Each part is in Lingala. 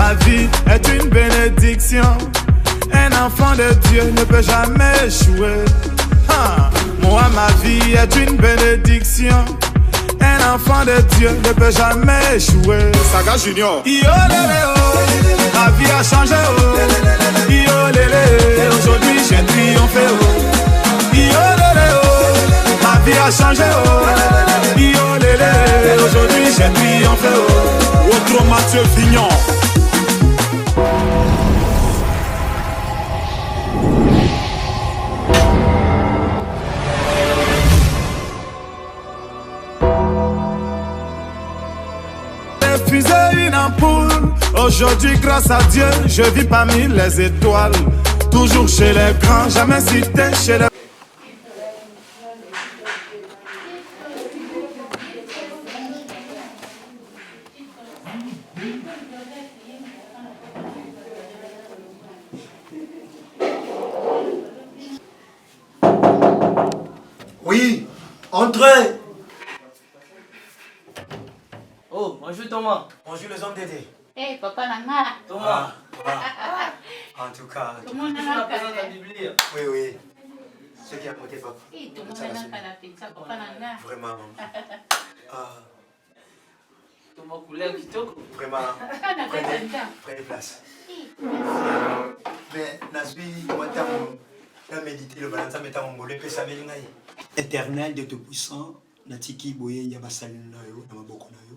Ma vie est une bénédiction. Un enfant de Dieu ne peut jamais échouer. Ah, moi, ma vie est une bénédiction. Un enfant de Dieu ne peut jamais échouer. Saga Junior. Yo, lélé, oh. Ma vie a changé. Oh. Yo, lélé, aujourd'hui j'ai triomphé. Oh. Yo, lélé, oh. Ma vie a changé. Oh. Yo, lélé, aujourd'hui j'ai triomphé. Oh. Otro Mathieu Vignon. Refusé une ampoule. Aujourd'hui, grâce à Dieu, je vis parmi les étoiles. Toujours chez les grands, jamais cité chez les. Oui, entrez. Oh, bonjour Thomas. Bonjour les hommes d'aider. Hey, papa na nga. Thomas. Ah, ah. En tout cas. Toujours la présence de la Bible. Oui, oui. Ce qui a porté papa. Eh, tomonanaka na mpenza papa na nga. Vraiment. Ah. Thomas couleur kitoko. Vraiment. Kaka na kati ya ndako. Prenez place. Mais nazwi mwa ntango na medite loba na Nzambe ntango ngolu epesameli ngai. Éternel Dieu Tout-Puissant, natiki boye ya basali na yo na maboko na yo.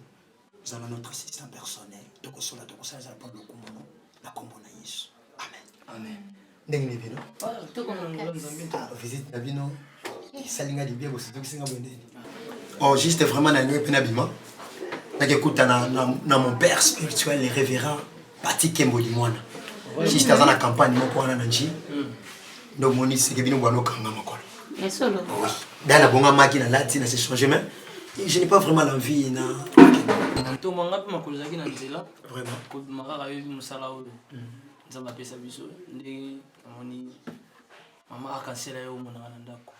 Zala notre assistant personnel. Tokosola tokosala ezala mpo lokumu no na kombo na Yesu. Amen. Amen. Ndenge nini bino? Kitoko makasi. Ah, visite na bino esali nga libia bositokisi nga boye ndeni. Oh, juste vraiment nalingi mpe nabima nakekuta na, na, na mon père spirituel le révérend Pati Kembo Limwana. Juste aza na campagne moko wana na nji nde omoni seke bino bwana okanga makolo. Ya solo. Oui. Da nabongamaki nalati na se changer mais je n'ai pas vraiment l'envie na Thomas nga mpe makolo ezalaki na nzela. Vraiment. Kobima kaka yoyebi mosala oyo. Nzambe apesa biso ndenge namoni mama arc-en-ciel aye omonaka na ndako.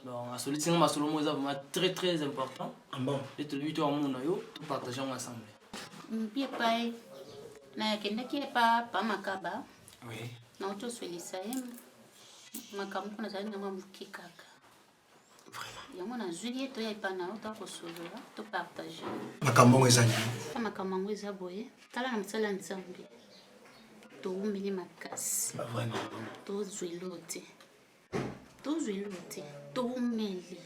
Donc asolisi nga masolo moko eza vraiment très très important. Ah bon. Nde tolobi to amona yo to partage yango ensemble. Mpi epai nakendaki epa pa makaba. Oui. Nauti oswelisa ye makambo mpo nazali nango ya moke kaka. Yango nazwi ye toya epa na yo tokosolola topartage. Makambo yango eza nini? Ta makambo yango eza boye, tala na mosala ya Nzambe towumeli makasi, tozwa eloko te, tozwa eloko te, towumeli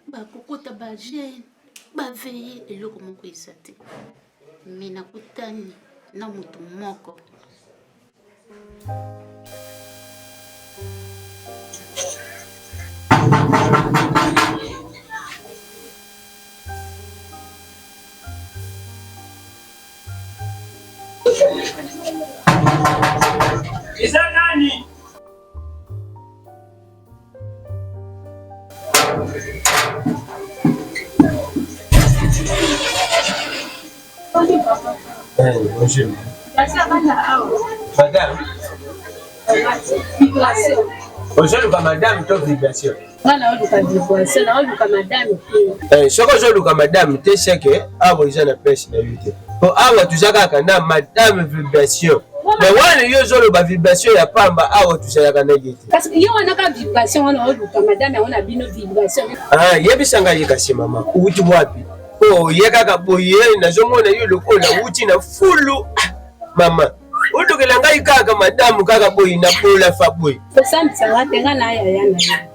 bakokota ba jeune baveye eloko moko eza te, me nakutani na moto moko. Eza nani? Eh, bonjour. Madame. Ozoluka madame to vibration? Nga naoluka vibration, naoluka madame te. Eh, soki ozoluka madame te seke awa eza na place na yo te. Po awa toza kaka na madame vibration. Mais wana yo ozoloba vibration ya pamba awa tozalaka na ye te. Parce que yo wana ka vibration wana oluka madame yango na bino vibration. Ah, yebisa ngai kasi mama, uti wapi? Po ye kaka boye nazomona yo lokola uti na fulu. Ah, mama, olukela ngai kaka madamu kaka boye na pola fa boye. Kosambisa nga te nga na yaya na ye.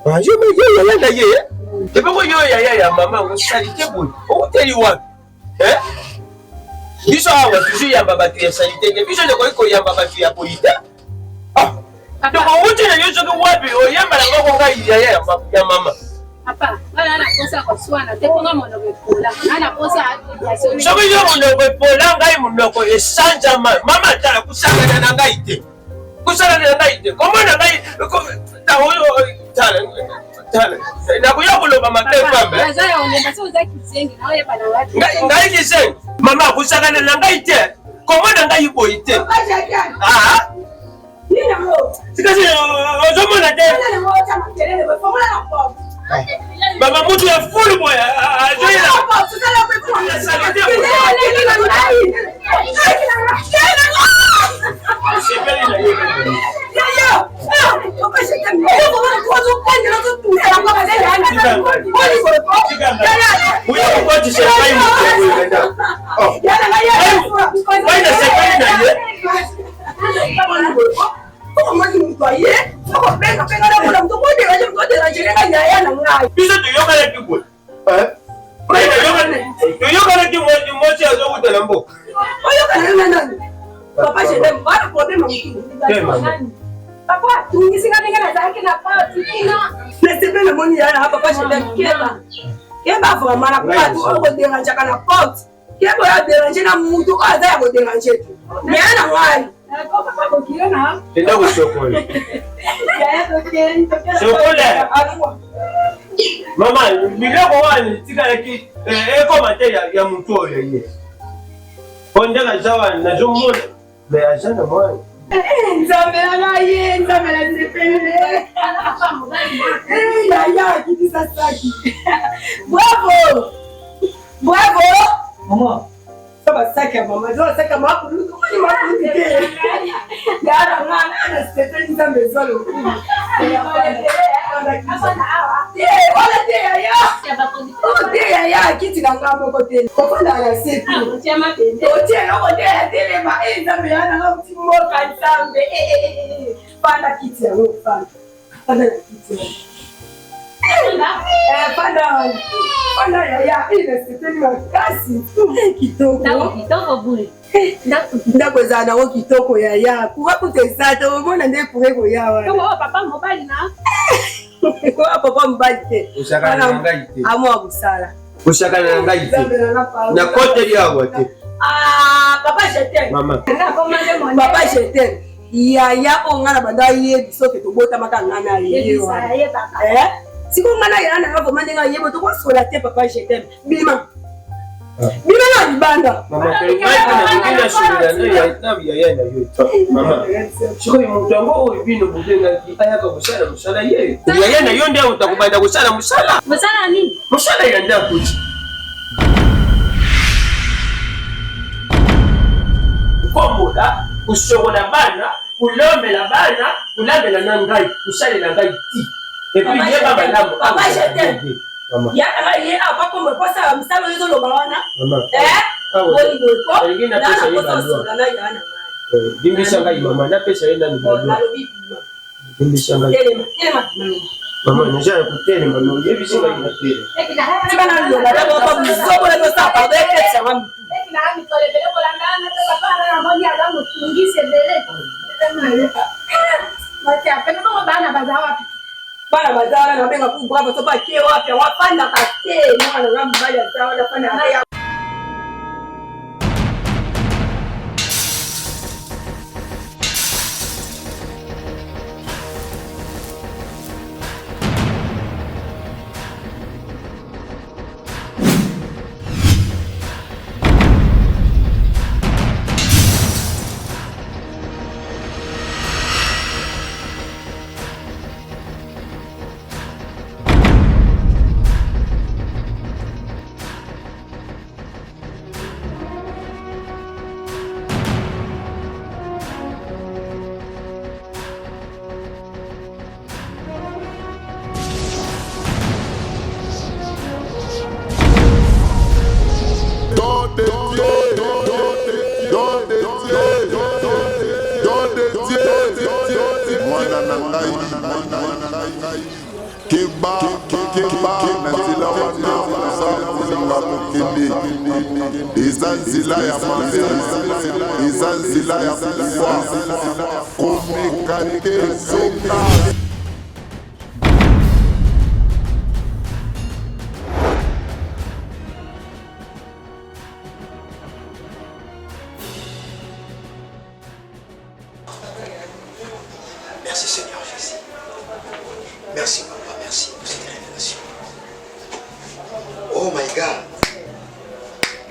Ah, yo yo yaya na ye. Ebongo yo yaya ya mama ngo salite boye. Okuteli wapi? Eh? Biso awa tozoyamba bato ya salite te, biso tokoki koyamba bato ya boye te. Ah, donc owuti na yo soki wapi oyamba na ngoko ngai yaya ya mama. Papa, nga na posa koswana te mpo nga monoko epola. Nga na posa vibration. Soki yo monoko epola ngai monoko esanzama. Mama tala kosangana na ngai te. Kosangana na ngai te. Komona ngai tala tala nakoya koloba mabe pamba. Naza ya olemba soki oza kizengi na oyeba na wapi. Ngai kizengi. Mama kosangana na ngai te. Komona ngai boye te. Ah. Sikasi ozomona te. Mama mutu ya fulu boye azoyela. Okotisa ngai moto boye na ndako. Ngai nasepeli na ye. Biso toyokanaki boye. Toyokanaki mwasi azowuta na mboka. Oyokana na nani? Papa, je n'aime pas le problème ya motu. Papa, tungisi nga ndenge nazalaki na pasi kuna. Nasepeli namoni ya na papa, je t'aime keba. Keba vraiment na bato oyo koderangeaka na porte. Keba oyo aderange na mutu oyo aza ya koderange te. Mais na ngai. Kenda kosokola. Sokola. Mama, biloko wana etikalaki ekoma te ya motu oyo ye. Po ndenge aza wana nazomona me aza na mwana. Nzambe na ngai ye, Nzambe na sepele. Yaya akitisa saki. Bravo! Bravo! Mama, sa basaki ya mama, za basaki ya mama kulutu, omoni mama kulutu te. Ya na ngai na sepeli Nzambe ezwa lokumu. Te, wana te yaya. Oyo te yaya kiti na nga moko te kofanda na se te otie eloko te ya telema e nzambe ya nanga uti mboka nzambe fanda kiti yango fanda fanda na kiti yango fanda fanda yaya e nasepeli makasi kitoko kitoko boye ndako ezala nango kitoko yaya courant kutu eza te omona nde courant ekoya wana papa mobali na Koya papa mobali te. Osakana na ngai te. Amwa kosala. Osakana na ngai te. Nakoteli awa te. Ah, papa je t'aime. Mama. Papa je t'aime. Yaya oyo ngai na banda ayebi soki tobotamaka ngai na ye wana. Eh? Sikoyo ngai na yaya na nga vraiment ndenge ayebo tokosola te papa je t'aime. Bima. Bima na libanda. Sikoyo moto yango oyo bino bobengaki ayaka kosala mosala ye yaya na yo nde auta kobanda kosala mosala mosala nini mosala ya ndako ti kokombola kosokola bana kolombela bana kolambela na ngai kosalela ngai ti epuis yeba malamu Mama. Ya na ye awa kombo posa misala oyo ozoloba wana. Mama. Eh? Boni boye ko. Nalingi napesa ye balwa. Na ya na ngai. Eh, limbisa ngai mama, napesa ye nanu balwa. Nalobi bima. Limbisa ngai. Telema, telema. Mama, naza ya kotelema, mais oyebisi ngai natelema. Tika na loba, na papa buzobo na tosala pardon eketisa nga mutu. Bana baza wana nabenga ku bravo soki ake wapi yango afandaka te mwana nga mobali aza wana afandaka te. Mwana na ngai keba keba na nzela wana oza kolinga kokende eza nzela ya mabe eza nzela ya kufa komeka te zonga. Merci Seigneur Jésus. Merci Papa, merci pour cette révélation. Oh my God.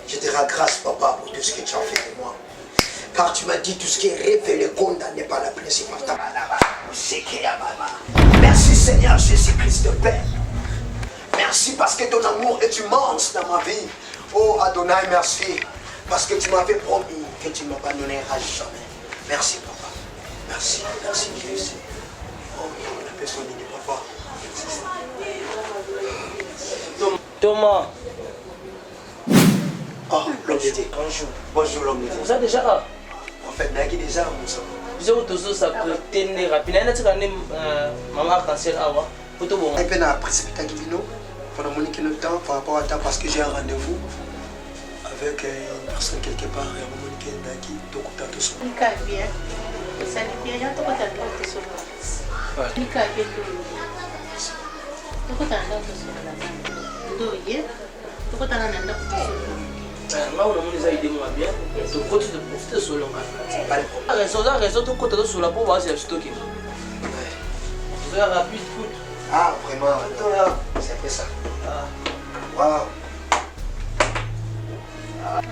Je te rends grâce Papa pour tout ce que tu as fait de moi. Car tu m'as dit tout ce qui est révélé, condamné par la principale. Merci Seigneur Jésus-Christ Père. Merci parce que ton amour est immense dans ma vie. Oh Adonai, merci. Parce que tu m'avais promis que tu ne m'abandonneras jamais. Merci papa. Merci, merci Jésus. Oh, la personne dit papa. Thomas. Oh, l'homme de Dieu. Bonjour. Bonjour, l'homme de Dieu. Oza déjà awa? En fait, nayaki déjà mosaka. Biso kutu tozo s'apprêter nde rapide. Naye natika nde mama arc-en-ciel awa po tobonga. Ngai mpe na précipitaki bino mpo namoni kino temps par rapport à temps parce que j'ai un rendez-vous avec une personne quelque part yango moni ke nayaki tokuta tosolola. Nika bien. Osali bien ya tokota ndako tosolola. Nika bien ndoyi. Tokota ndako tosolola. Ndoyi. Tokotana na ndako tosolola. Nga oyo namoni eza idée moko ya bien. Tokoti toprofite tosolola nga. Raison oza raison tokota tosolola mpo bazela biso tokende. Tozoya rapide kutu. Ah vraiment, c'est un peu ça. Wow.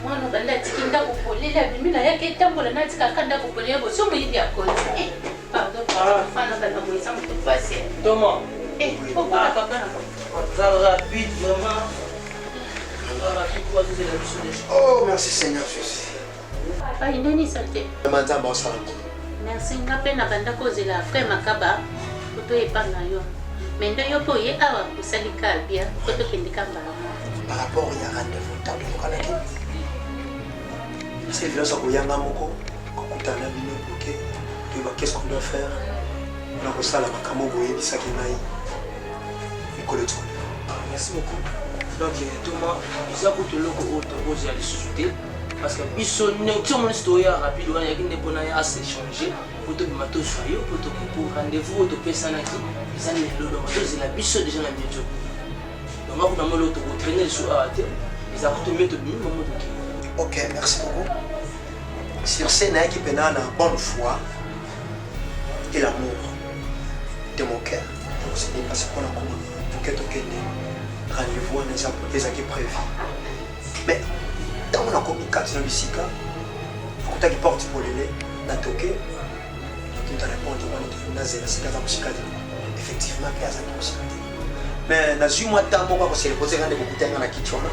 Mwana obanda atiki ndako polele abimi na yaki etambola na atikaka ndako polele boso moyibi akoti. Eh, pardon, pardon, fana banda boyisa moto pasi. Toma. Eh, okota papa na Oza rapide vraiment. Oza rapide po azozela biso deja. Oh, merci Seigneur Jésus. Ai ndeni sante. Vraiment Nzambe osala ngo. Merci nga mpe na banda kozela frère Makaba po toyepa na yo. Mais nde yo mpe oye awa osali ka bien po tokende ka mbala moko. Par rapport ya rendez-vous ntango toyokanaki parce que évidence akoyanga moko kokutana na bino pour que toyeba qu'est-ce qu'on doit faire mpona kosala makambo boyebisaki ngai mikolo etikoli. Merci beaucoup. Donc Thomas, eza kutu eloko oyo tokozela lisusu te parce que biso ti omoni toya rapide wana yaki nde mpona ye asechange po tobima tozwa yo po toke po rendez-vous oyo topesanaki eza lelo donc tozela biso déjà na minute donc akuna molo tokotraine lisusu awa te eza kutu mie tobimi bango tokei. Ok, merci beaucoup. Sur ce, nayaki mpena na bonne foi et l'amour de mon cœur. Donc c'est dépassé mpona koma moke tokende rendez-vous wana ezalaki prévu. Mais ntango nakomi kati na bisika nakutaki porte polele na toke tuta répondre wana ete nazela sika aza mosika te. Effectivement mpe azalaki mosika te. Mais nazwi mwa temps moko ya kose reposer nga nde bokutaki nga na kiti wana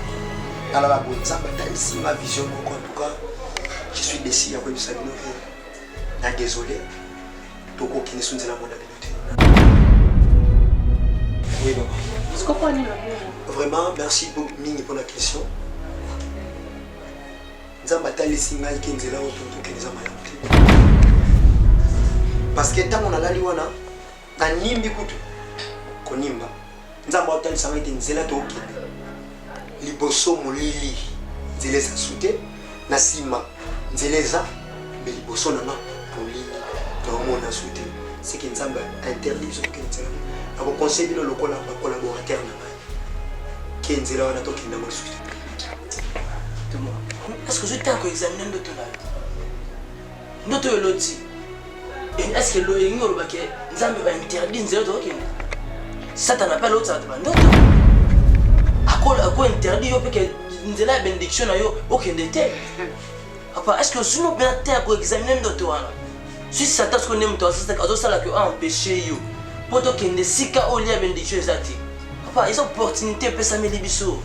nalala boye Nzambe atalisi nga vision moko. En tout cas je suis déçu ya koyebisa bino ke na désolé tokokende so nzela mona bino te. Oui papa. Vraiment merci mingi mpona question. Nzambe atalisi ngai ke nzela oyo tokende eza malamu te parce que ntango nalali wana nanimbi kutu konimba Nzambe atalisa ngai te nzela tokende liboso molili nzela eza su te na nsima nzela eza me liboso na nga molili naomona su te seke Nzambe interdit biso tokende nzela. Nakoconseille bino lokola bacollaborateur na ngai ke nzela wana tokende yango lisusu te. Est-ce que ozwi ntango koexamine ndoto na yo? Ndoto oyo oloti, est-ce que elingi oloba ke Nzambe bainterdit nzela tokokende? Satana mpe alotisa bato bandoto, akointerdit yo mpe ke nzela ya benediction na yo okende te. Papa, est-ce que ozwi no mpenza te ya koexamine ndoto wana? Si Satan soki nde moto azosala ke aempêche yo mpo tokende sika oyo lia benediction eza te. Papa, eza opportunité epesameli biso.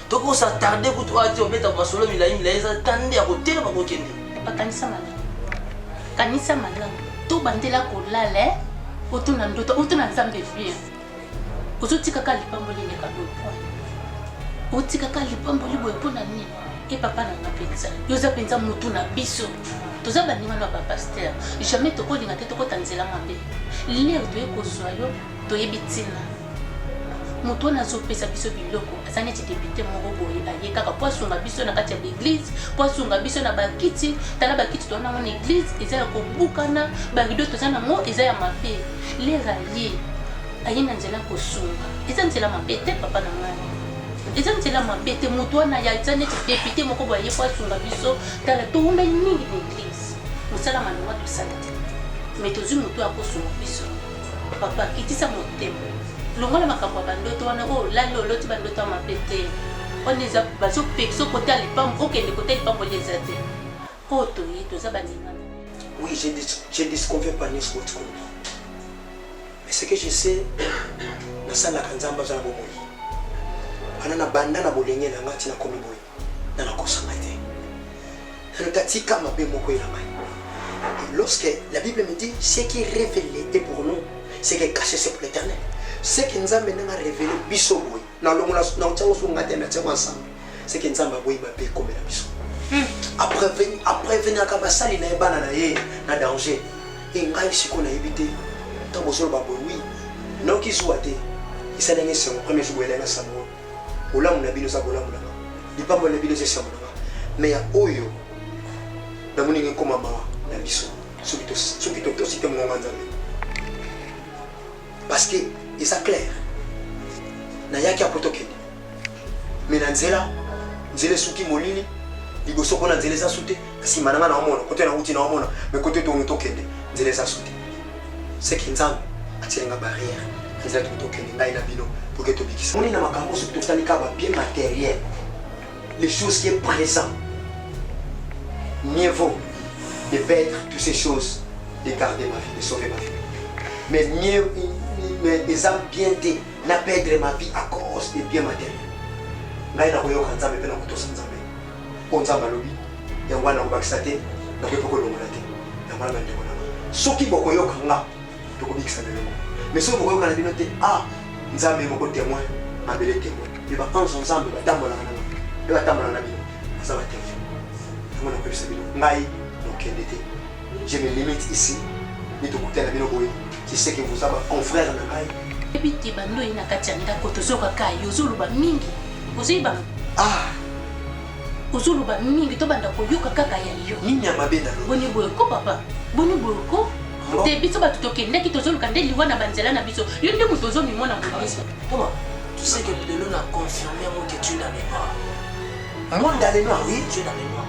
Tokosa tarde kutu oyo te obeta masolo milai milai, eza tande ya kotelema kokende. Papa, kanisa malamu. Kanisa malamu. Tobandela kolala eh? Otuna ndoto, otuna Nzambe bien. Ozotikaka lipamboli eleka boye point. Otikaka lipamboli boye mpo na nini? E papa na nga mpenza, yo oza mpenza mutu na biso. Toza baninga na ba pasteur. Jamais tokolinga te tokota nzela mabe. Lelo toye kozwa yo, toyebi ntina. Moto wana azopesa biso biloko aza neti depute moko boye aye kaka po asunga biso na kati ya baeglise, po asunga biso na bakiti. Tala bakiti toza nango na eglise eza ya kobukana, barido toza nango eza ya mabe. Lera ye aye na nzela kosunga, eza nzela mabe te papa na ngai, eza nzela mabe te. Moto wana ya eza neti depute moko boye aye po asunga biso. Tala towumeli mingi na eglise, mosala malonga tosala te, mais tozwi moto akosunga biso. Papa, kitisa motema, longola makambo ya bandoto wana oyo olali oloti bandoto ya mabe te. Wana eza bazopekisa okota lipambo, okende kota lipamboli eza te. Oyo toye toza baninga. Oui, je disconviens pas nyonso boti koloba. Mais ce que je sais, nasalaka Nzambe aza na bomoi. Wana na banda na bolenge na ngai ntina komi boye, na nakosanga te. Nano tatika mabe moko ela ngai. Et lorsque la Bible me dit, ce qui est révélé est pour nous, ce qui est caché c'est pour l'éternel. Ce que Nzambe nanga révélé biso boye, na longola na otiango so ngate na tiango ensemble. C'est que Nzambe aboyi mabe ekomela biso. Aprevenaka basali na ye, bana na ye na danger. E ngai sikoyo nayebi te ntango bozoloba boye, oui, nayoki zuwa te, esali yango esengo. Premier jour boyelai na sango oyo, bolamu na bino eza bolamu na nga, lipamboli na bino eza esengo na nga. Mais ya oyo namoni ndenge ekoma mawa na biso soki totosi te mongongo ya Nzambe, parce que eza clair, nayaki apo tokende, mais na nzela, nzela esuki molili liboso mpona nzela eza su te. Nsima na nga naomona kote nauti, naomona, mais kote tongo tokende, nzela eza su te. Seki Nzambe atieli nga barrière na nzela tongo tokende, ngai na bino, pour que tobikisa. Moni na makambo, soki totali kaka babien matériel, les choses qui est présent, mieux vaut de perdre toutes ces choses, de garder ma vie, de sauver ma vie. Mais mieux, mais eza bien te na perdre ma vie à cause de bien matériel. Ngai nakoyoka Nzambe mpe nakotosa Nzambe. Oyo Nzambe alobi, yango wana, nakobakisa te, nakoki mpe kolongola te. Yango wana, bandeko na nga, soki bokoyoka nga, tokobikisa biloko. Mais soki bokoyoka na bino te, ah, Nzambe moko témoin, mabele témoin, mpe baange ya Nzambe batambolaka na nga mpe batambolaka na bino, baza batémoin. Yango nakoyebisa bino, ngai nokende te, je me limite ici. Ni tokutana na bino boye, je sais que vous êtes confrère na ngai. Yebi te bando oye na kati ya ndako, tozoyoka yo ozoloba mingi, ozoyeba. Ah. Ozoloba mingi, tobanda koyoka kaka ya yo. Nini ya mabe na lobi? Boni boye ko, papa, boni boye ko? Te, biso bato tokendaki, tozoluka nde liwa na banzela na biso, yo nde moto ozomimona molisi. Thomas, tu sais que lelo na confirme yango que tu es dans les noirs. Moi, dans les noirs, oui. Tu es dans les noirs.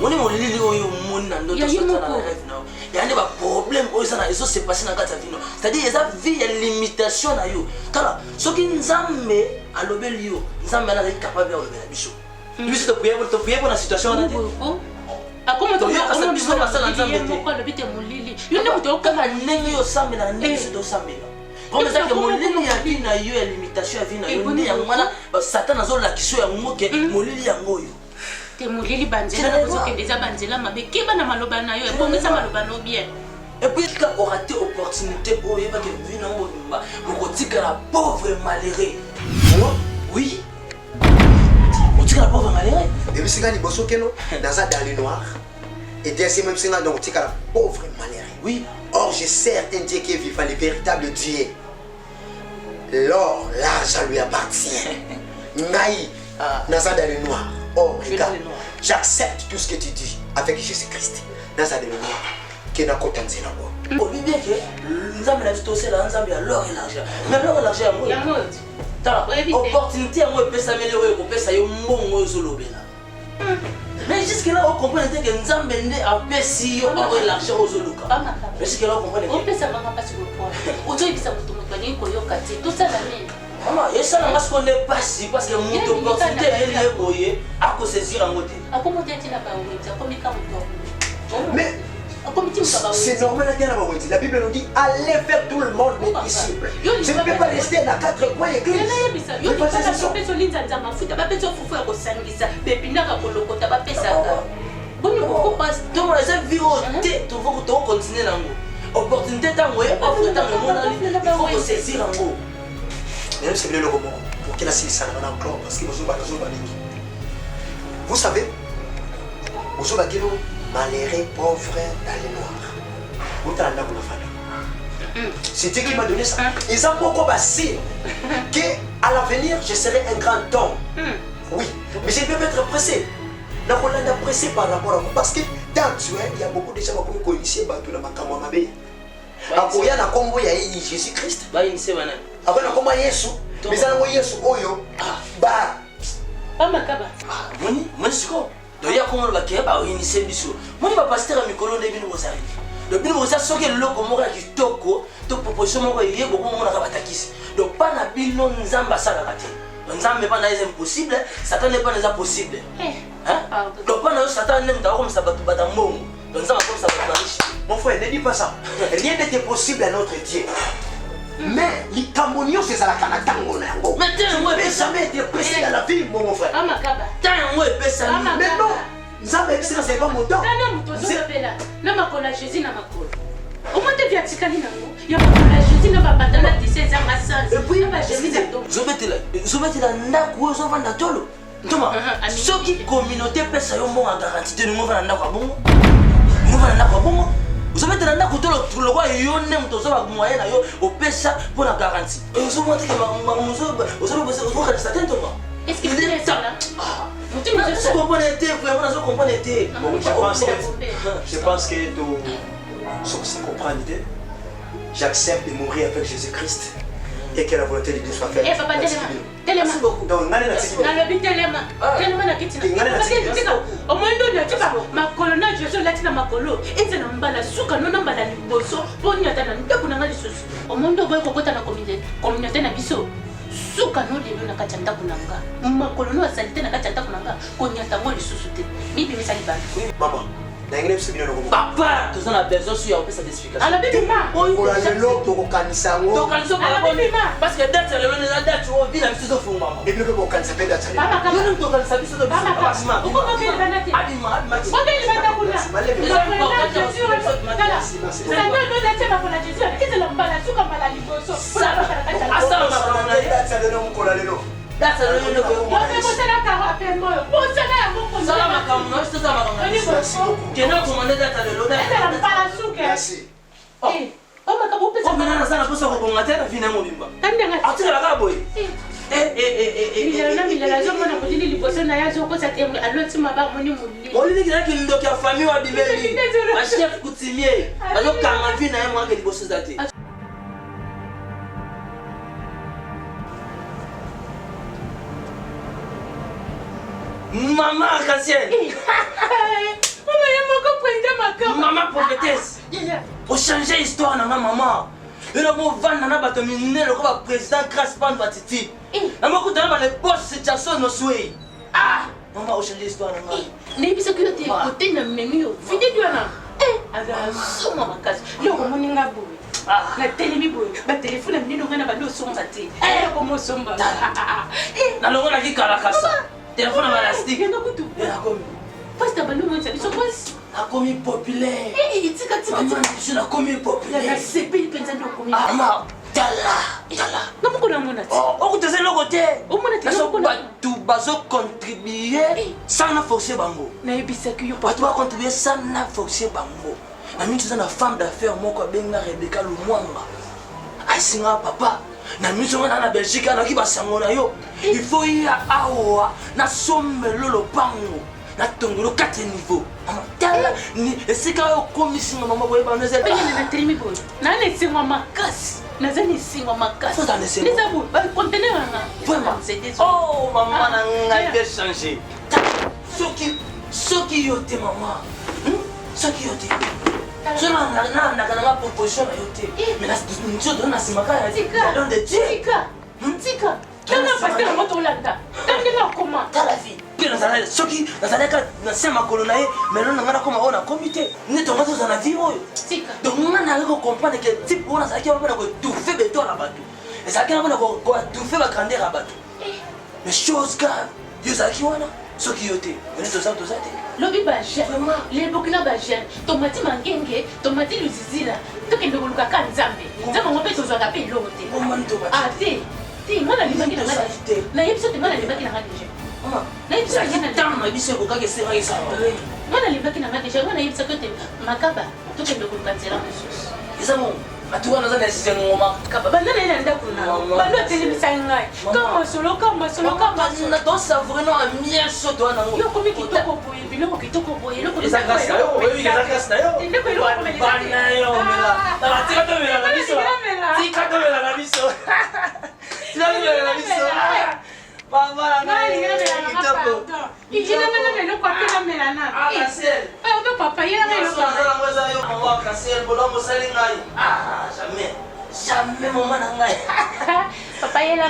Moni molili oyo omoni na ndoto, Ya ye soki oza na moko. rêve na yo, ya nde baproblème oyo eza na ezose passe na kati ya vino, c'est-à-dire eza vie ya limitation na yo. Tala, soki Nzambe alobeli yo, Nzambe wana azali capable ya kolobela biso. Biso topriye mpo na situation wana te. Akoma Toyoka biso basala Nzambe te. Moko alobi te molili, yo nde moto kaka ndenge yo osambelaka, ndenge biso tosambela. Comme ezaki molili ya vie na yo, ya limitation ya vie na yo, nde yango wana Satan azolakisa yo yango ke molili yango oyo. Te, molili, banzela na bozokende eza banzela mabe. Keba na maloba na yo, ebongisa maloba no bien. Et puis ka orater opportunité oyo, oyebaki vie na mobimba okotikala pauvre malheureux. Moi? Oui, otikala pauvre malheureux. Ebisi nga liboso keno naza dans le noir, et deuxième, ebisi nga donc otikala pauvre malheureux. Oui. Or je sers un Dieu qui est vivant, le véritable Dieu. L'or, l'argent lui appartient. Ngai Ah. naza dans le noir. Oh, Tu es dans regarde, le noir. J'accepte tout ce que tu dis avec Jésus-Christ. Naza dans le noir, ke nakota nzela oyo. Olobi bien ke Nzambe na biso tosela Nzambe ya l'or et l'argent, mais l'or et l'argent yango yango oyo. Tala, Oyebi te. Opportunité yango epesameli oyo ekopesa yo mbongo oyo ozolobela, mais jusque là ocomprendre te ke Nzambe nde apesi yo or et l'argent oyo ozoluka. Mais jusque là ocomprendre te. Opesa banga mpasi kopona, ozoyebisa moto, moto alingi koyoka te, tosala nini? Mama, esalanga siko nde pasi, parce que moto opportunité eyeli ye boye, akosaisir yango te. Akomi te ntina bawenzi, akomi ka moto. Mais akomi ti moto ya c'est bawenzi. Normal à la La Bible nous dit: allez faire tout le monde mes disciples. Je ne peux pas rester dans quatre coins église. Nayebisa yo, L'évangélisation. bapesa olinzanza mafuta, bapesa fufu ya kosangisa, bepindaka kolokota, bapesaka boni kokopa. Tomona eza vie oyo te, tokocontinue nango. Opportunité ntango ye offre, ntango emonani, il faut kosaisir yango. Nayebisa bino eloko moko pour que nasilisana na encore, parce que bozoba, nazoba mingi. Vous savez, bozoba kino malheureux, pauvre, dans le noir. Botala ndako na fanda. C'est Dieu qui m'a donné ça. Eza moko basigne que à l'avenir je serai un grand homme. Oui, mais je ne peux pas être pressé, nakolanda pressé par rapport à quoi? Parce que dans actuel, il y a beaucoup de gens bakomi koinitier bato na makambo ya mabe. Akoya na nkombo ya ye Jésus Christ. Bayinise banani? Akoya na nkombo ya Yesu, mais eza nango Yesu oyo ba Pamakaba. Moni, moni sikoyo, donc ya komona bakeye baoinise biso. Moni bapasteur ya mikolo nde bino bozali. Donc bino boza, soki eloko moko ya kitoko to proposition moko eye, bokomonaka batakisi. Donc mpa na bino Nzambe asalaka te. Donc Nzambe mpa na ye eza impossible, Satan nde mpa na eza possible. Hein? Pardon. Donc mpa na yo Satan nde moto akokomisa bato bata mbongo, donc Nzambe akomisa bato bariche. Mon frère, ne dis pas ça. Rien n'est impossible à notre Dieu, mais likambo nyonso ezalaka na ntango na yango. Mais te, yango Tu ne peux jamais être pressé dans la vie, mon frère. Pamakaba. Ntan yango epesami. Mama. Mais non, Nzambe ayebisi nga, c'est pas mon temps. Tala, moto ozolobela na makolo ya Jésus, na makolo omoi te vi atikali nango ya makolo ya Jésus na bapantalo tisse ezanga sens Et puis, na bachemise. ozobetela ndako oyo ozovanda tolo. Ntoma, soki communauté epesa yo mbongo ya garantie te, olingi ovanda na ndako ya bongo? Olingi ovanda na ndako ya bongo? Ozobetela ndako to lokola yo nde moto oza ba moyen na yo opesa mpo na garantie. Ozomona te ke ozokanisa te Ntoma? Est-ce que tu es ça là? Nazo comprendre te, vraiment nazo comprendre te. Bon, je pense que je pense que to soki comprendre te. J'accepte de mourir avec Jésus-Christ et que la volonté de Dieu soit faite. Eh papa, telema. Telema. Donc ngai natiki. Nalobi telema. Ah. Telema na kiti na. Tika. Omoni ndo na tika makolo na Jésus olati na makolo. Eza na mbala suka no na mbala liboso mpo nyata na ndako na ngai lisusu. Omoni ndo oboyi kokota na communauté na biso. Suka no lelo na kati ya ndako na nga. Makolo no asali te na kati ya ndako na nga konyata yango lisusu te. Mibimisa libanda. Mama, nayengeli biso bino eloko papa toza na besoin su ya kopesa explication alobi bima kola lelo tokokanisa yango tokanisa parce que date ya lelo eza date oyo vi na biso ezofungwama ebino mpe bokanisa mpe date ya lelo tokanisa biso asala makambo na ye date ya lelo mokola lelo sala makambo na biso tosala makambo na biso kende okomande data lelo omena naza na mposa kobonga te na vi na mobimba atikala kaka boye milalo na milalo azomona molili liboso na ye azokosa te aloti maba amoni molili molili kinaki ndoki ya famille wa bibeli bachef coutumier azokanga vi na ye mwake liboso eza te Maman Arc-en-Ciel. Eh, mama ye moko mpenza makama. Maman prophétesse. Ochanger histoire na nga maman. Yo na movanda na bato minene lokola ba président Grace Pandu Atiti. Eh. Na mokutana ba le boss Jason Noswei. Ah, maman ochanger histoire na nga. Eh, nayebisaki yo te kote na memi yo videdi wana azala soma makasi yo okomoni nga boye Ah. natelemi boye batelefone ya minene ngai na bandi osomba te eh. ekoma osomba eh. nalongolaki kalakasa telefone ya balastike yanga kutu nakomi pasi na bandi omonisa biso pasi nakomi populaire tikatikatibiso nakomi populaire nasepeli mpenza nde okomi ah, mama tala tala na mokolo amona ti oh, okuta eza eloko te omona te bato bazocontribue sans na force bango nayebisaki yo bato bacontribue sans na force bango Na minute eza na femme d'affaires moko abengi nga Rebecca Lumwanga. Asinga papa na minute nga na Belgique nayoki basango na yo. Il faut ya awa na sombelo lopango na tongelo 4 niveau. Mama tala ni esika oyo okomisi nga mama boyeba no ezali. Ndenge natelemi boye na na esengo makasi naza na esengo makasi Oza na esengo. eza boye ba conteneur na nga Vraiment. Oh mama na ngai bien changer. Soki soki yo te mama. Hmm? Soki yo te. Soki nalandaka nanga proposition na yo te. Eh. Mais nzoto na nsima kaka ya don de Dieu. Tika. Hmm? Tika. Tanga pasteur yango tolanda. Tanga ndenge akoma. Tala vie. Mpe soki nazalaka na se makolo na ye mais lelo na ngai nakoma oyo nakomi te nde tonga tozala na vie oyo donc ngai nazali kocomprendre ke type oyo nazalaki wana mpona koetouffe betoile ya bato ezalaki wana mpona koetouffe bagrandeur ya bato eh. Mais chose grave, yo ozalaki wana soki yo te ene toza toza te. Lobi ba jeune, les Burkina ba jeune, tomati mangenge, tomati luzizila, tokende koluka ka Nzambe. Nzambe yango mpe tozwaka mpe eloko te. Ah te, te nga nalembaki na nga te. Nayebi so te nga nalembaki na nga deja. Nayebi so te ntango na biso ekokaki esengaki esala. Nga nalembaki na nga deja, nga nayebisaki yo te makaba tokende koluka nzela mosusu. Eza bongo. Bato wana aza na esengo makaba. Banda na ye na ndako na banda otelemisa ngai ka masolo ka masolo ka masolo to savoure no miel so to wana ngo. Yo komi kitoko boye biloko kitoko boye eloko eza grâce na yo oyebi eza grâce na yo. Ndeko eloko komela bana yo mela. Tala tika to mela na biso. Tika to mela na biso. Tika to mela na biso. Mama na ngai kitoko. Jamais mama na ngai. Papa yela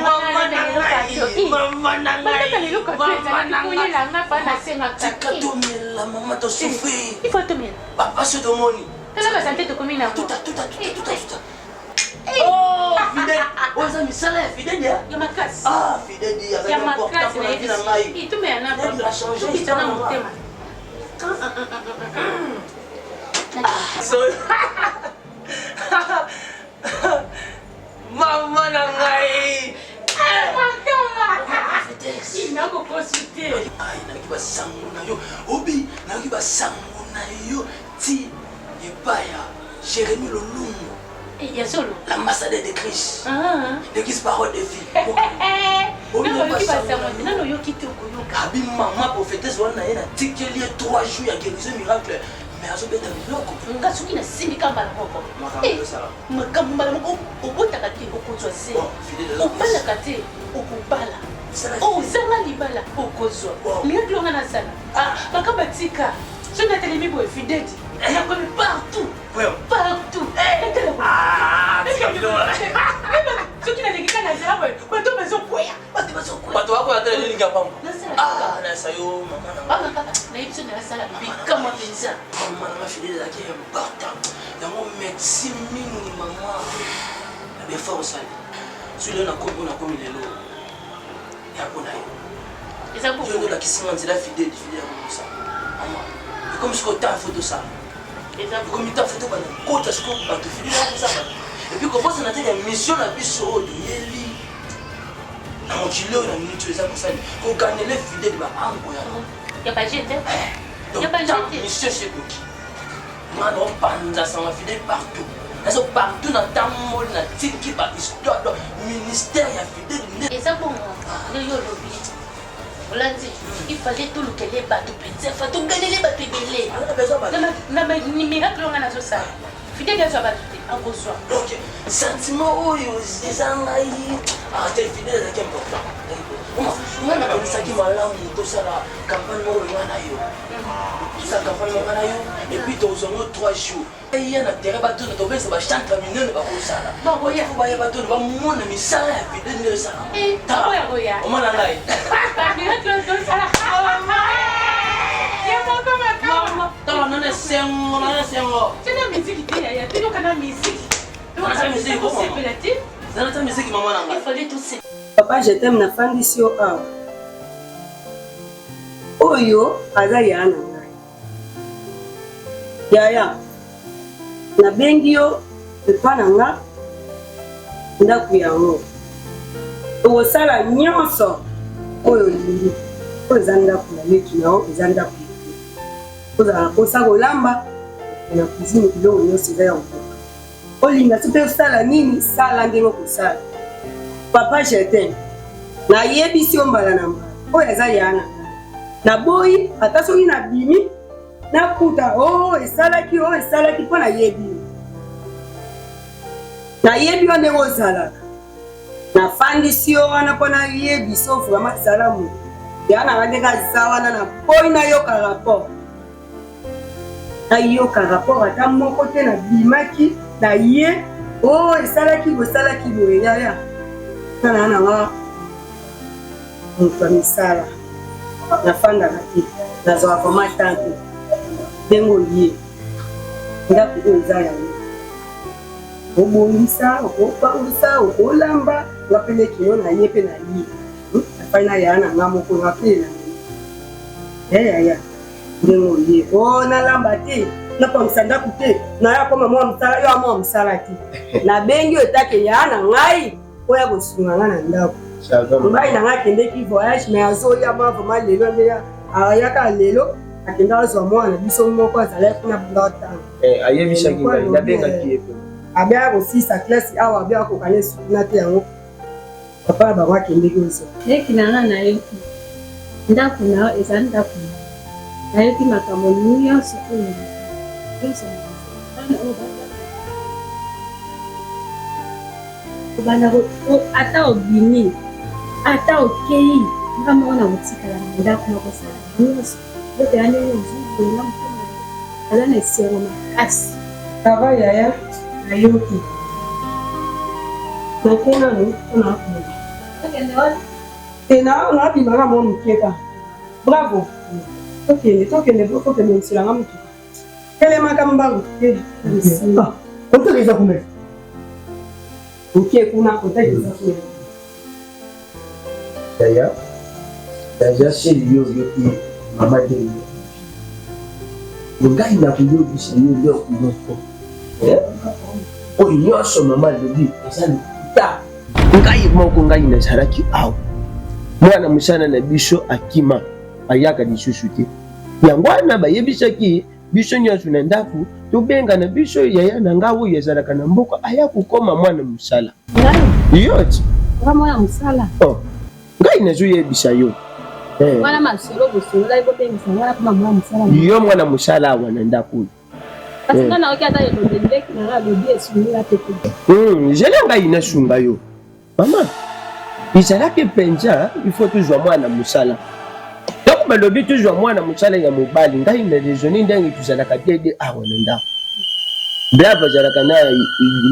Tika tomela mama to souffrir. Il faut tomela. Papa so tomoni. Tala ba santé tokomi na. Tuta tuta tuta tuta tuta. Oh, Fidel. Oyo eza misala ya Fidel ya. Ya makasi. Ah, Fidel ya Ya makasi na yebi. na ngai. Itumela na Fidel a changé Tokita na motema. So Mama na ngai. Makama. Inakokosi te. basango na yo obi nayoki basango na yo ti epai ya Jérémie Lolungu eh, ya solo l'ambassadeur de Christ ah. l'église parole de vie nano oyoki te okoyoka abi mama prophétesse wana na ye natikeli ye 3 jours ya guérison miracle mais azobeta biloko nga soki nasimbi ka mbala moko eh, makambo mbala moko obotaka te okozwa se obalaka te okobala ozanga libala okozwa miracle nga nasala ah, makambo atika soki natelemi boye fideti nakomi partout partout ah, soki naleki kaka na nzela boye bato bazokweya bato bakoya te elingi ya pamba ah, nayesa yo mama nayebi so nasala bikamwa mpenza mama nanga fidele ezalaki important yango merci mingi mama na befort osali soki lelo nakomi oyo nakomi lelo ya mpo na yo yo nde olakisi nga nzela fidele fidele ya komosa mama ekomi sikoyo temps fo tosala ekomi temps fo tobanda kota sikoyo bato fidele ya kosa bato epuis kobosana te ya mission na biso oyo toyeli na mokili oyo na minute oyo eza kosali koganele fidele baango ya bajete ya bajete mission esi ekoki nga naopanza sango fidele partout nazo partout na tamboli na tiki ba histoire donc ministère ya fidele nde eza bongo nde yo olobi olandi il fallait tolukele bato mpenza fa togalele bato ebele na miracle nga nazosala fidele azwa bato te akozwa donc sentiment oyo eza ngai ate ah, fidele ezalaki important nga nakanisaki malamu tosala campagne moko nga na yo tosala campagne moko nga na yo epuis tozwa ngo 3 jours eya na terrain batuna tobengisa bachantre minene bakosala fo baya batuna bamona misala ya video nde esala omona ngai tala nana esengo nana esengo zana miziki mama na ngai papa je t'aime nafandisi yo awa oyo aza ya na ngai Yaya, nabengi yo epa na nga ndako yango okosala nyonso oyo olingi. Oyo eza ndako ya leki na yo, eza ndako ya yo. Ozala na mposa kolamba na cuisine, biloko nyonso eza ya kokoka. Olinga soki osala nini, sala ndenge okosala. Papa Jetin, nayebisi yo mbala na mbala, oyo aza ya na ngai. Naboyi ata soki nabimi nakuta o oh, esalaki o oh, esalaki mpo nayebi yo, nayebi yo ndenge ozalaka. Nafandisi yo wana mpo nayebisa yo vraiment zala moto ya na ngai ndenge aza wana, naboyi nayoka rapport nayoka rapport ata moko te nabimaki na ye o oh, esalaki bosalaki boye yaya tala na nga moto ya misala nafandaka te nazwaka vraimen temps te ndenge oye ndako oyo eza yango obongisa okopangwisa okolamba nga mpe leki yo na ye mpe na ye afai na yaya na nga moko nga mpe na ye yaya ndenge oye o oh, nalamba te napangisa ndako te naya koma mwa mosala yo amwa mosala te nabengi yo etake ya na ngai oya kosunga ngai na ndako mobali na ngai akendeki voyage mais azoya mwa vraimen lelo nde ayaka lelo akenda azwa mwana biso moko azalaki kuna bunda otanga eh, ayebisaki ngai nabengaki ye mpe abeya kosisa klase awa abeya kokana esukuna te yango Papa na bango akendeki ozwa. Leki na nga nayoki. Ndako na yo eza ndako na nga. Nayoki makambo nyonso oyo olobi. Nyonso na bana oyo baza kobanda ata obimi ata okei nga moko na kotikala na ndako na kosala nyonso botela ndenge ozwi boye na motema aza na esengo makasi. Ça va yaya, nayoki. Nake nanu mpo na akunda. Okende wapi? Te na nabima na mwa moke ka. Bravo. Tokende, tokende, tokende bongisela nga motuka. Telemaka mbangu. Ah, contact eza kuna. Oke kuna, contact eza kuna. Yaya, deja seli yo oyoki mama ndenge ngai nakoyebisa yo eloko moko eh? oyo nyonso mama alobi eza lokuta. Ngai moko ngai nazalaki awa, mwana mosala na biso akima. Ayaka lisusu te. Yango wana bayebisaki biso nyonso na ndako tobengana biso yaya na ngai oyo azalaka na mboka aya kokoma mwana mosala. Yo ti. Nga mwana mosala. Oh. Ngai nazoyebisa yo. Eh. Wana masolo bosololaki bobengisa ngai nakoma mwana mosala. Yo mwana mosala awa na ndako oyo. Kasi eh. ngai nayoki ata elobeli leki na ngai alobi esungi nga te te. Hmm, zela ngai nasunga yo. Mama, ezalaki mpenza il faut tozwa mwana mosala. Ntango balobi tozwa mwana mosala ya mobali, ngai na raisonne ndenge tozalaka dede awa na ndako. Bravo azalaka na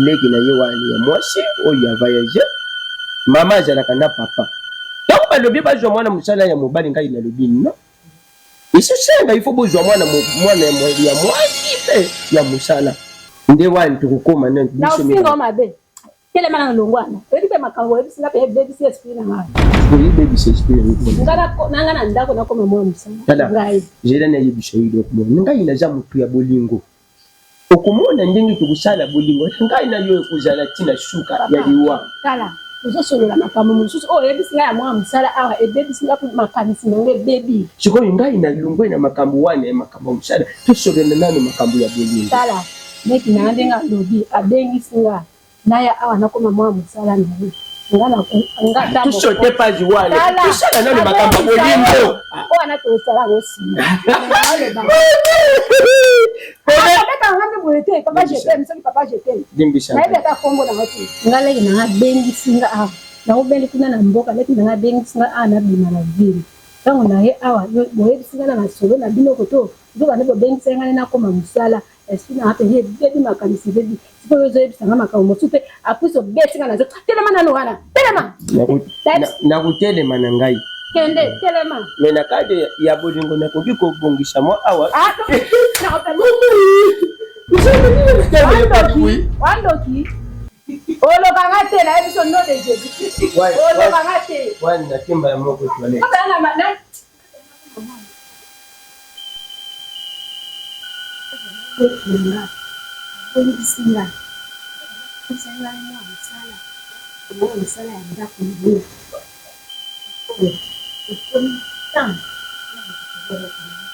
leki na ye wana ya mwasi oyo ya voyage, mama azalaka na papa. Ntango balobi bazwa mwana mosala ya mobali, ngai nalobi non. Esosenga il faut bozwa mwana mwana ya mwasi mpe ya mosala. Nde wana tokokoma nani biso. Na mabe. Telema nanu longwa wana. Oyebi pe makambo oyebisi nga pe ebebisi esprit na nga. Oyebebisa esprit na yo. Nga na nga na ndako nakoma mwa mosala. Tala, Ngai. Zela nayebisa yo eloko moko. Ngai naza moto ya bolingo. Okomona ndenge tokosala bolingo na ngai na yo ekozala ti na suka ya liwa. Tala, tozosolola makambo mosusu oyo oyebisi ngai ya mwa mosala awa ebebisi nga makanisi na nga ebebi. Sikoyo ngai nalongwe na makambo wana ya makambo ya mosala, tosolola nanu makambo ya bolingo. Tala, leki na nga ndenge alobi abengisi nga naya awa nakoma mwa mosala na ye nga na nga ah, tusote page wana tosala nano makambo ya bolingo wana tosala yango nsima abeta nga nde boye te papa je t'aime soki papa je t'aime nayebi ata kombo na nga te nga leki na nga abengisi nga awa naobeli kuna na mboka leki na nga abengisi nga awa nabima na ville ntango na ye awa boyebisi nga na masolo na bino koto nzoka nde bobengisi nga nde nakoma mosala Esprit na nga penza ebebi makanisi ebebi sikoyo ozoyebisa nga makambo mosusu mpe apres obeti nga nazo telema nanu wana telema nakotelema na ngai kende telema me na kati ya bolingo nakoki kobongisa mwa awa ah, wandoki oloka nga te nayebi so nom de jésus oloka nga te wani natimba ya moko toilette Leki na nga abongisi nga apesa nga mwa mosala, mwa mosala ya ndako na ye. Sikoyo ekomi temps ya recuperer eloko na nga.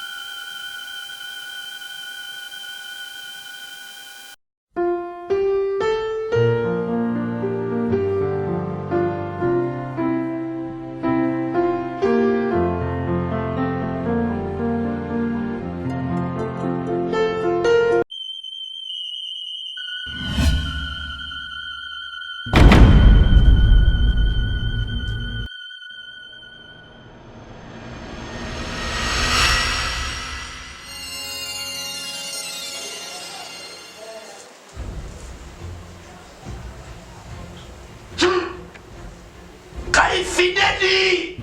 Kai fideli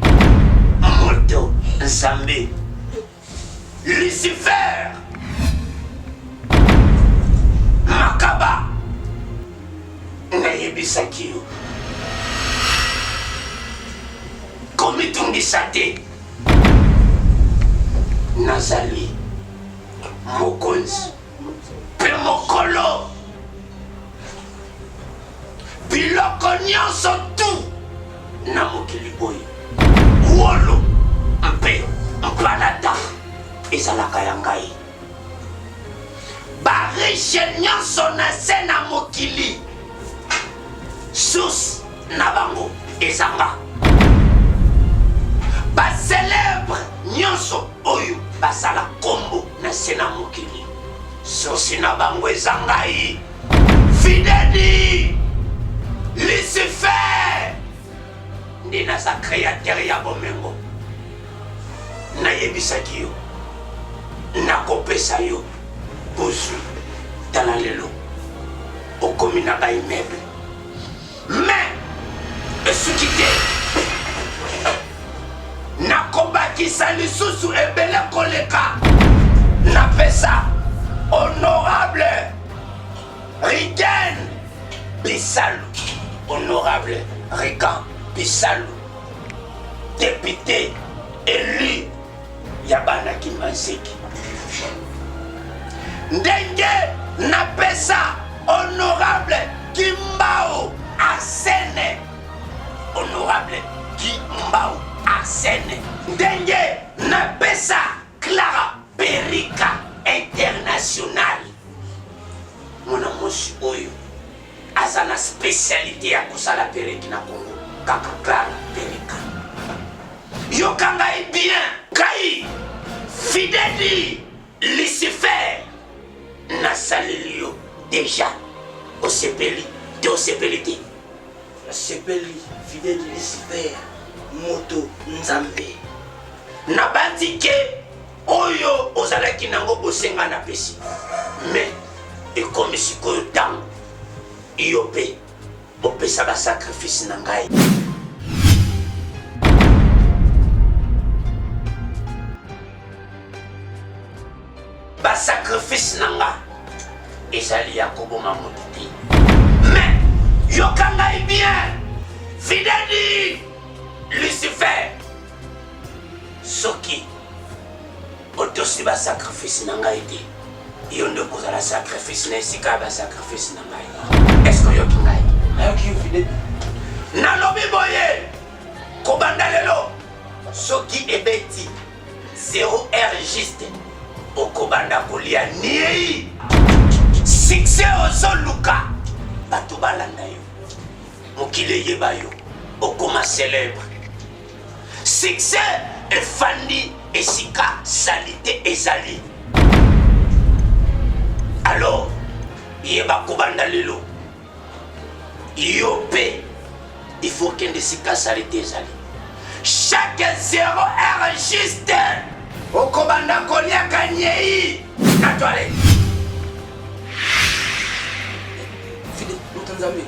moto nzambe Lucifer makaba nayebisaki yo komitungisa te nazali mokonzi mpe mokolo biloko nyonso tu na mokili oyo wolo mpe mpalata ezalaka ya ngai barishe nyonso na se na mokili source na bango eza nga bacelebre nyonso oyo basala kombo na se na mokili source na bango eza ngai fideli lucifer nde naza créateur ya bomengo nayebisaki yo nakopesa yo bozwi tala lelo okomi na baimmeuble mais esuki te nakobakisa lisusu ebele koleka napesa honorable rigen bisalu honorable regan bisalu depute élu ya bana kimbanseki ndenge napesa honorable kimbao asene honorable kimbao. Arsène. Ndenge napesa Clara Perika International. Mwana mwasi oyo aza na spécialité ya kosala periki na Congo, kaka Clara Perika. Yoka ngai bien, ngai Fideli Lucifer nasaleli yo deja, osepeli te osepeli te? Nasepeli Fideli Lucifer moto Nzambe. Nabanzi ke oyo ozalaki nango bosenga napesi, mais ekomi sikoyo ntango yo mpe opesa ba sacrifice na ngai. Ba sacrifice na nga ezali ya koboma moto te. Mais yoka ngai bien, Fideli Lucifer, soki otosi ba sacrifice na ngai te, yo nde okozala sacrifice na esika ya ba sacrifice na ngai. Est-ce que oyoki ngai? Nayoki yo Fideli. Nalobi boye, kobanda lelo soki ebeti 0 heure juste okobanda kolia niei. Succès ozoluka bato balanda yo, mokili eyeba yo, okoma célèbre. Succès efandi esika salite ezali. Alors yeba kobanda lelo yo mpe il faut kende esika salite ezali. Chaque 0 heure juste okobanda koliaka nyei na toilette. Fide, moto Nzambe,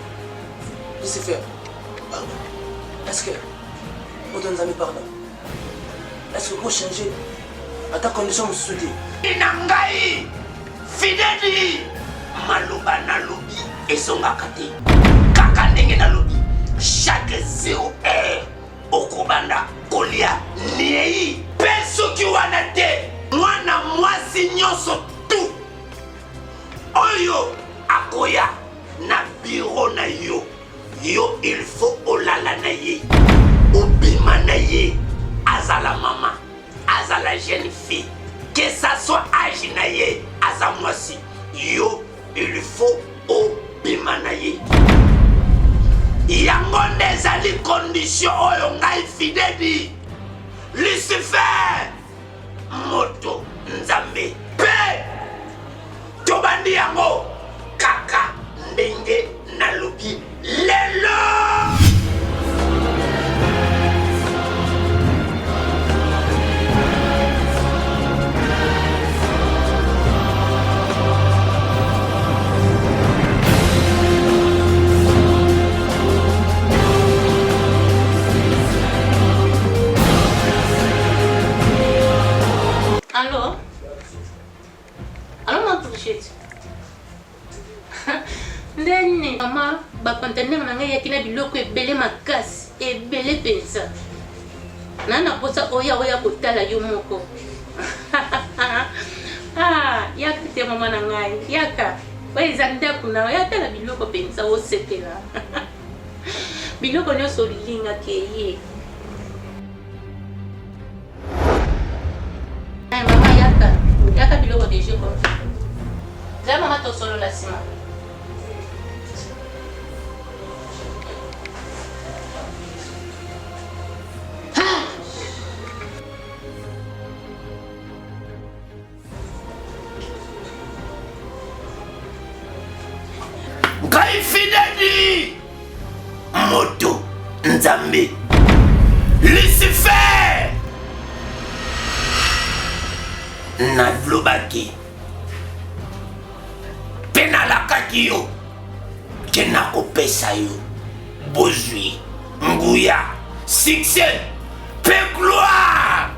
Lucifer, pardon. Est-ce que moto Nzambe pardon? Est-ce que changer ata condition mosusu te? Na ngai Fideli, maloba nalobi ezongaka te, kaka ndenge nalobi chaque 0 heure okobanda kolia niei, mpe soki wana te mwana mwasi nyonso tu oyo akoya na biro na yo, yo il faut olala na ye, obima na ye, azala mama, azala jeune fille, que ça soit age na ye, aza mwasi, yo il faut obima na ye. Yango nde ezali condition oyo ngai Fideli Lucifer moto Nzambe mpe tobandi yango kaka ndenge nalobi lelo. Allô? Allô, ma Brigitte? Nde nini? Mama, ba conteneur na ngai eyaki na biloko ebele makasi, ebele mpenza. Na na posa oya oya kotala yo moko. Ah, yaka te mama na ngai, yaka. Oyo eza ndako na yo, tala biloko mpenza osepela. Biloko nyonso olingaka eye. Eh, mama yaka, yaka biloko deje ko. Zala mama tosolola nsima. Ngai Fideli moto Nzambe Lucifer nalobaki mpe nalakaki yo ke nakopesa yo bozwi, nguya, succès mpe gloire.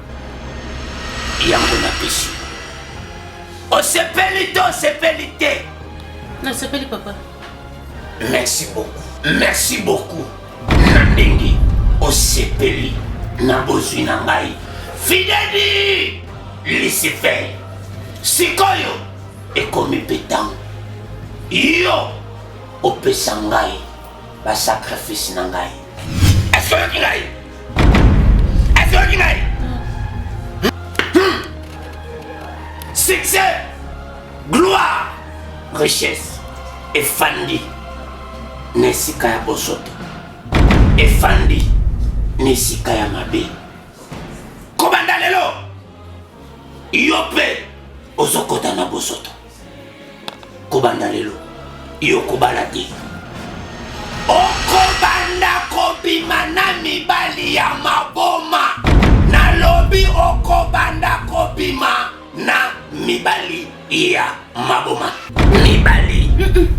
Yango napesi yo. Osepeli to osepeli te? Nasepeli papa. Merci beaucoup. Merci beaucoup na ndenge osepeli na bozwi na ngai. Fideli Lucifer, sikoyo ekomi mpe ntango yo opesa ngai ba sacrifice na ngai. Est-ce que oyoki ngai? Oyoki ngai? Succès, gloire, richesse efandi na esika ya bosoto, efandi na esika ya mabe. Kobanda lelo yo mpe ozokota na bosoto. Kobanda lelo yo kobala te, okobanda kobima na mibali ya maboma. Nalobi okobanda kobima na mibali ya maboma, mibali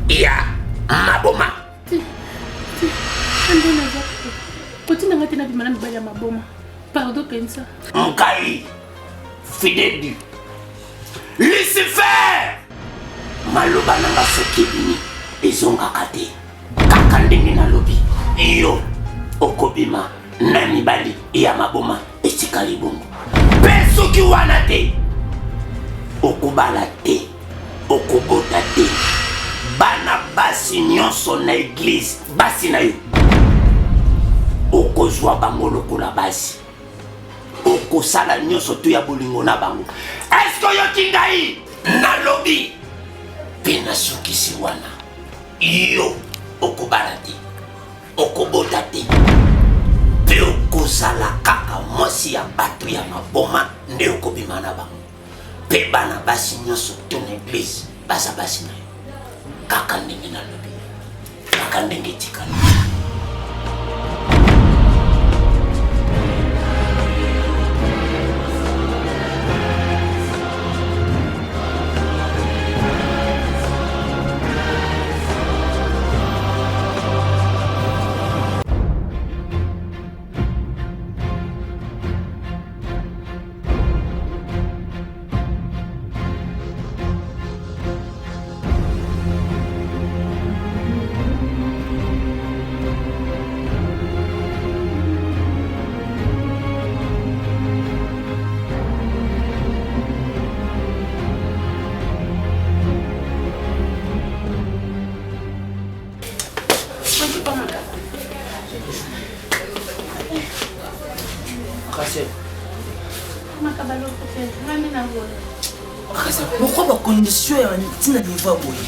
ya maboma. Kotinda nga te nabima na mibali ya maboma, pardon mpenza. Ngai Fidèle Lucifer, maloba na nga soki ebimi ezongaka te, kaka ndenge nalobi yo okobima na mibali ya maboma, etikali bongo. Mpe soki wana te, okobala te, okobota te. Bana basi nyonso na eglize, basi na yo okozwa bango lokola basi, okosala nyonso tu ya bolingo na bango. Eske oyoki ngai nalobi? Mpe nasukisi wana, yo okobala te, okobota te, mpe okozala kaka mwasi ya bato ya maboma nde okobima na bango. Mpe bana basi nyonso to na eglize baza basi na yo, kaka ndenge nalobi, kaka ndenge etikali. Pourquoi bacondition ya ntina niveau ya boye,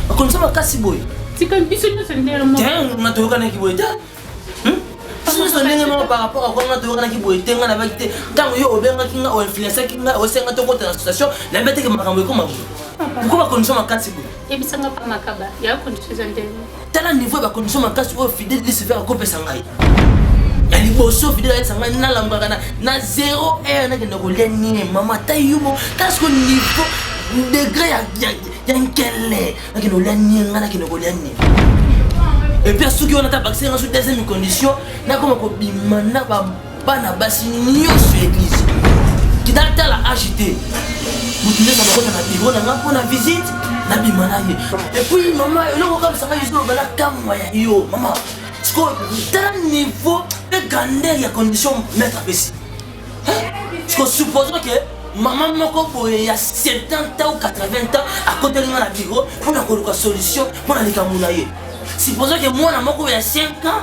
bacondition makasi boye? Tika biso nyonso ndenge moko. Nga toyokanaki boye te, biso nyonso ndenge moko par rapport à nga toyokanaki boye te. Nga nabaki te ntango yo obengaki nga, oinfluensaki nga, osenga tokota na association, nayebi teke makambo ekoma boye. Pourquoi bacondition makasi boye? Yebisanga pa Makaba ya condition eza ndenge. Tala niveau ya bacondition makasi oyo Fidèle Lucifer akopesa ngai. Ya liboso, Fidèle ayebisa ngai nalambaka na 0 heure, nakenda kolia nie. Mama, ata yumo, tala siko niveau degré ya nkele, nakende kolia nie. Ngai nakende kolia nie, et puis asuki wana, ata bakisi nga so deuxième condition, nakoma kobima na bana basi nyonso ya église, kinatala age te, motu nyonso akokota na biro na nga mpo na visite, nabima na ye. Et puis mama, eloko okamisanga yo, oloba na kamwa ya yo mama, siko tala niveau mpe grandeur ya condition maître apesi. Siko supposons que mama moko boye ya 70 ans ou 80 ans akoteli nga na biro mpo na koluka solution mpo na likambo na ye. Supposons que mwana moko ya 5 ans.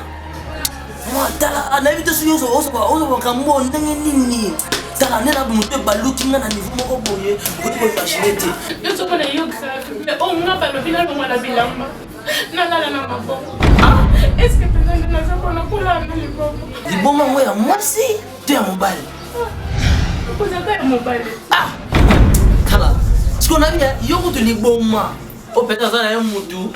Mwa tala, nayebi te soki ozwa makambo oyo ndenge nini. Tala nde na moto ebaluki nga na niveau moko boye, okoki koimagine te. Nyonso mpona yo grave, mais oyo nga balobi nalongwa na bilamba, nalala na maboko, est-ce mpenza nde naza mpona kolala na liboko? Liboma yango ya mwasi to ya mobali? Kozaka ya mobali. Ah, tala siko nayebi yo kutu liboma oyo peut-être aza na ye mutu.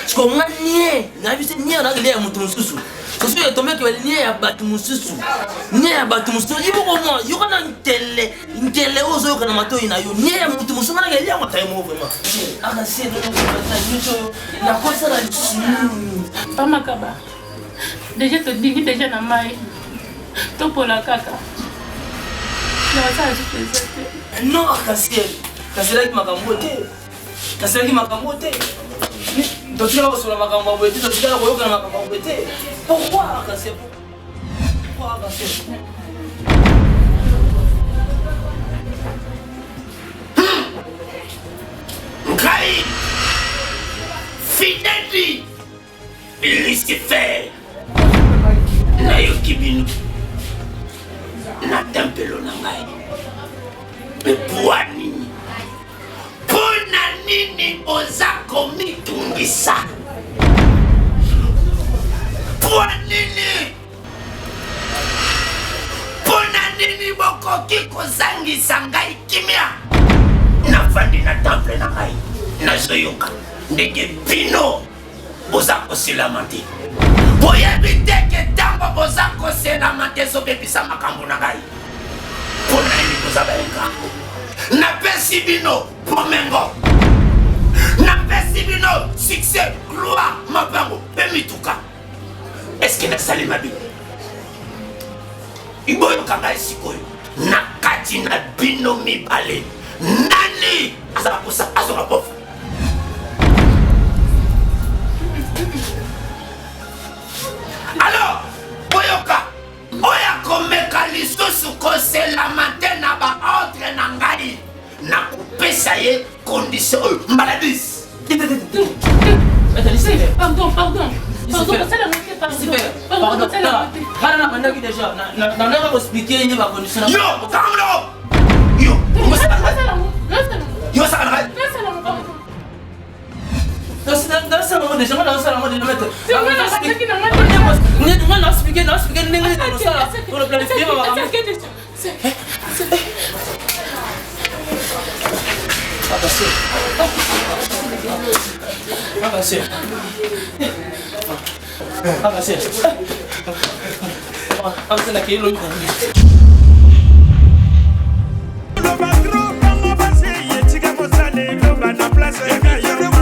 Siko nga nie nayebi se nie nakelia ya mutu mosusu, soso etombeki nie ya bato mosusu, nie ya bato mosusu. Ye moko mwa yoka na nkele nkele oyo ozoyoka na matoi na yo, nie ya mutu mosusu nga nakelia yango ata ye moko. Vraiment, akasi oyo nakosala lisusu nini? Pamakaba, deja todingi deja na mai, topola kaka na basala lisusu eza te. Non, akasiel kaselaki makambo te, kaselaki makambo te. Totikala kosola makambo ya boye te, totikala koyokana makambo ya boye te. Pourquoi akasiel? Pourquoi akasiel? Ngai Fidèle Lucifer, nayoki bino. tempelo na ngai. Mpe mpo nini? Mpo na nini boza komitungisa? Mpo nini? Mpo na nini bokoki kozangisa ngai kimia? Nafandi na temple na ngai, nazoyoka ndenge bino boza koselama te. Boyebi te ke ntango boza koselama te ezobebisa makambo na ngai. Mpo na nini boza bainga? Napesi bino bomengo, napesi bino succès, gloire, mapango mpe mituka. Eske nasali mabe? Boyoka ngai sikoyo, na kati na bino mibale nani aza na posa azonga pauvre? Alors boyoka, oyo akomeka lisusu koselama te na baordre na ngai, nakopesa ye condition oyo mbala 10. Pardon, pardon. Pardon, kosala ngo te, pardon. Pardon, kosala ngo te. Wana nabandaki deja, nandaka koexplike ye bacondition. Yo, kanga monoko! Yo, yo osaka na ngai? Nasala ngo deja, nga nasala ngo deja maître. Nga na explike, na explike ndenge tosala, toloplanifie makambo. Loba trop, bango basi, ye tika kosala eloba na place na yo.